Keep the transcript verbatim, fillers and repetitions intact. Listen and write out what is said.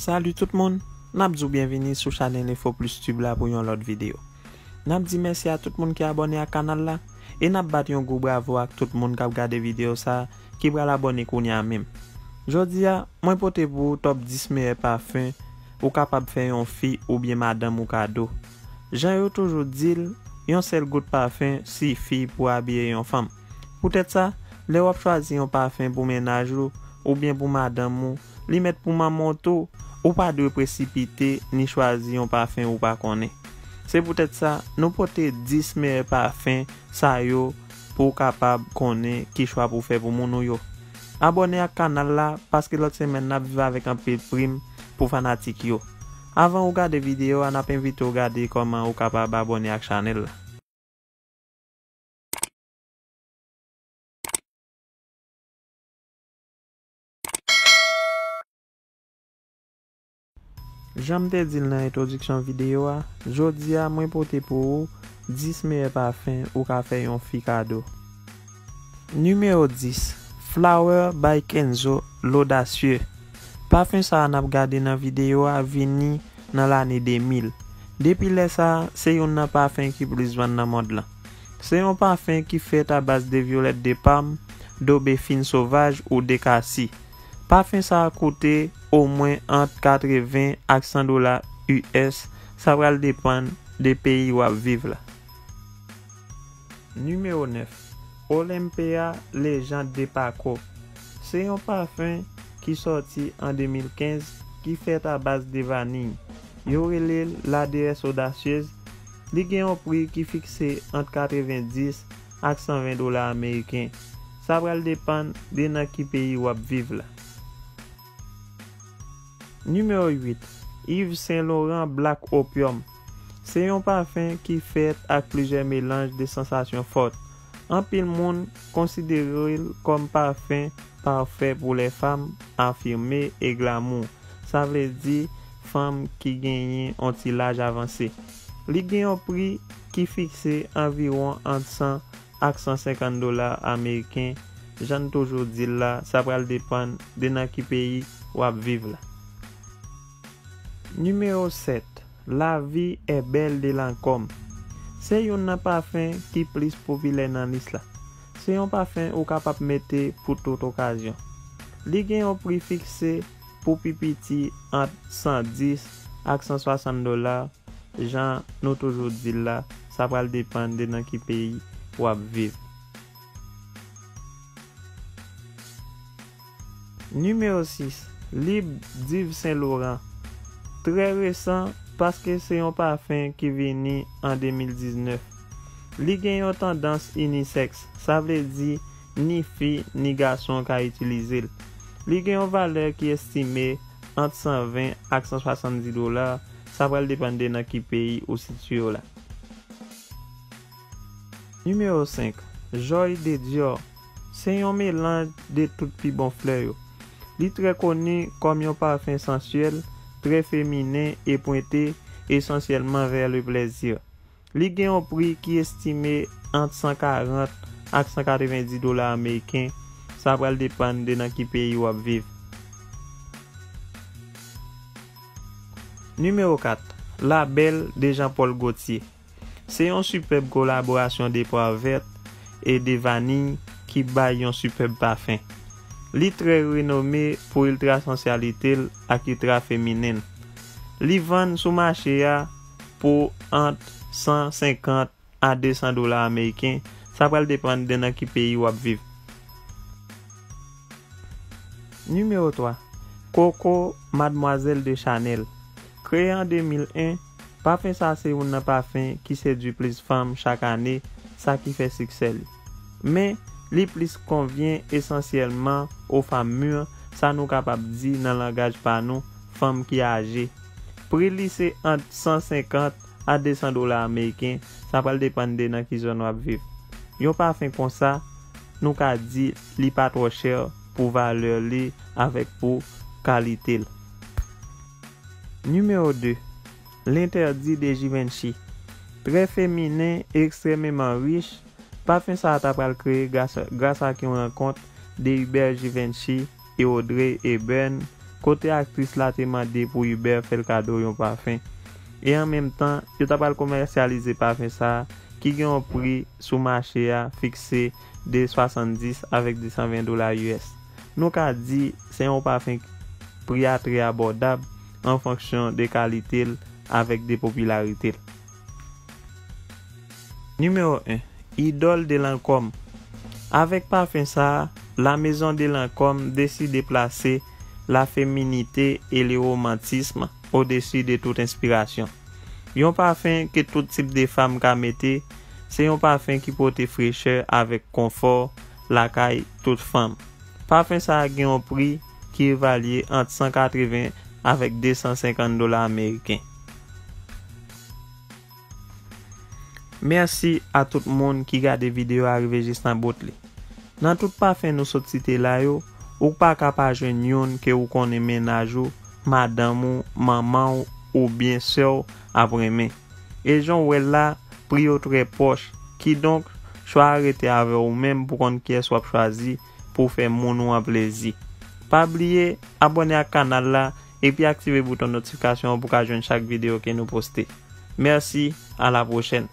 Salut tout moun, n ap di w byenvini sou chanèl Info Plus Tube la pou yon lòt videyo. N ap di mèsi a tout moun ki abòne ak kanal la, e n ap bat yon gwo bravo ak tout moun k ap gade videyo sa a, ki pral abòne kounye a menm. Jodi a, mwen pote pou ou top dis meyè pafen ou kapab fè yon fi oubyen madanm ou kado. Jan yo toujou di l, yon sèl gout pafen sifi pou abiye yon fanm. Poutèt sa, lè w ap chwazi yon pafen pou mennaj ou, oubyen pou madanm ou, li mèt pou manman w tou, ou pa dwe presipite ni chwazi yon pafen ou pa konnen. Se poutèt sa, nou pote dis meyè pafen sa yo pou w kapab konnen ki chwa pou w fè pou moun ou yo. Abòne ak kanal la, paske lòt semèn n ap viv avèk anpil prim pou fanatik yo. Avan ou gade videyo a, n ap envite w gade kòman ou kapab abòne ak chanèl la. Jan m te di l nan entwodiksyon videyo a, jodi a mwen pote pou ou dis meyè pafen ou ka fè yon fi kado. Nimewo dis, Flower by Kenzo, L'Audacieux. Pafen sa a n ap gade nan videyo a vini nan lane de mil. Depi lè sa a, se youn nan pafen ki plis vann nan mond lan. Se yon pafen ki fèt a baz de violette de Parme, d'aubépine sauvage ou de cassis. Pafen sa a koute omwen ant katreven ak san dola U S, sa pral depann de peyi w ap viv la. Nimewo nèf, Olympia, Légende de Paco. Se yon pafen ki sòti an de mil kenz ki fèt a baz de vaniy. Yo rele l La Déesse Audacieuse. Li gen yon pri ki fikse ant katrevenndis ak san ven dola ameriken. Sa pral depann de nan ki peyi w ap viv la. Nimewo uit, Yves Saint Laurent Black Opium. Se yon pafen ki fèt ak plizyè melanj de sansasyon fòt. Anpil moun konsidere l kòm pafen pafè pou lè fanm afime e glamour. Sa vle di fanm ki genyen yon ti laj avanse. Li gen yon pri ki fikse anviwon ant san ak san senkant dola ameriken. Jan n toujou di l la, sa pral depann de nan ki peyi w ap viv la. Nimewo sèt, La Vie Est Belle de Lancôme. Se youn nan pafen ki plis popilè nan lis la. Se yon pafen ou kapab mete pou tout okazyon. Li gen yon pri fikse pou pi piti ant san dis ak san swasant dola. Jan nou toujou di l la, sa pral depann de nan ki peyi w ap viv. Nimewo sis, Libre d'Yves Saint Laurent. Trè resan, paske se yon pafen ki vini an de mil diznèf. Li gen yon tandans inisèks, sa vle di ni fi ni gason ka itilize l. Li gen yon valè ki estime ant san ven ak san swasanndis dola, sa pral depann de nan ki peyi ou sitiye w la. Nimewo senk, Joie de Dior. Se yon melanj de tout pi bon flè yo. Li trè koni kòm yon pafen sansyèl, trè feminen e pwente esansyèlman vè le plèzi. Li gen yon pri ki estime ant san karant ak san katrevenndis dola ameriken, sa pral depann de nan ki peyi w ap viv. Nimewo kat, La Belle de Jean Paul Gaultier. Se yon sipèb kolaborasyon de pwa vèt e de vaniy ki bay yon sipèb pafen. Li trè renome pou iltra sansyalite l ak iltra feminen l. Li vann sou mache a pou ant san senkant a de san dola ameriken, sa pral depann de nan ki peyi w ap viv. Nimewo twa, Coco Mademoiselle de Chanel. Kreye an de mil en, pafen sa se youn nan pafen ki sedui plis fanm chak ane, sa ki fè siksè li. Men, li plis konvyen esansyèlman o fanm mûr, sa nou kapab di nan langaj pa nou, fanm ki aje. Pri li se ant san senkant a de san dola ameriken, sa pral depann de nan ki zòn w ap viv. Yon pafen konsa, nou ka di li pa twò chè pou valè li avèk pou kalite l. Nimewo de, L'Interdit de Givenchy. Trè feminen e ekstrèmeman rich, pafen sa a ta pral kreye gras, gras ak yon rankont de Hubert Givenchy e Audrey Hepburn, kote aktris la te mande pou Uber fè l kado yon pafen. E an menm tan, yo ta pral komèsyalize pafen sa a, ki gen yon pri sou mache a fikse de swasanndis avèk de san ven dola U S. Nou ka di se yon pafen pri a trè abòdab an fonksyon de kalite l avèk de popilarite l. Nimewo en, Idole de Lancôme. Avèk pafen sa a, La Maison de Lancôme deside plase la féminité et le romantisme au-dessus de toute inspiration. Yon pafen ke tout tip de fanm ka mete, se yon pafen ki pote frechè avèk konfò lakay tout fanm. Pafen sa a gen yon pri ki evalye ant san katreven avèk de san senkant dola ameriken. Mèsi a tout moun ki gade videyo a rive jis nan bout li. Nan tout pafen nou sot site la yo, ou pa ka pa jwenn youn ke ou konnen mennaj ou, madanm ou, manman w oubyen sè w ap renmen. E jan w wè l la, pri yo trè pwòch. Kidonk, chwa a rete avè w menm pou konn kiyès w ap chwazi pou w fè moun ou an plezi. Pa bliye abòne ak kanal la epi aktive bouton notifikasyon an pou w ka jwenn chak videyo ke nou poste. Mèsi, a la pwochèn.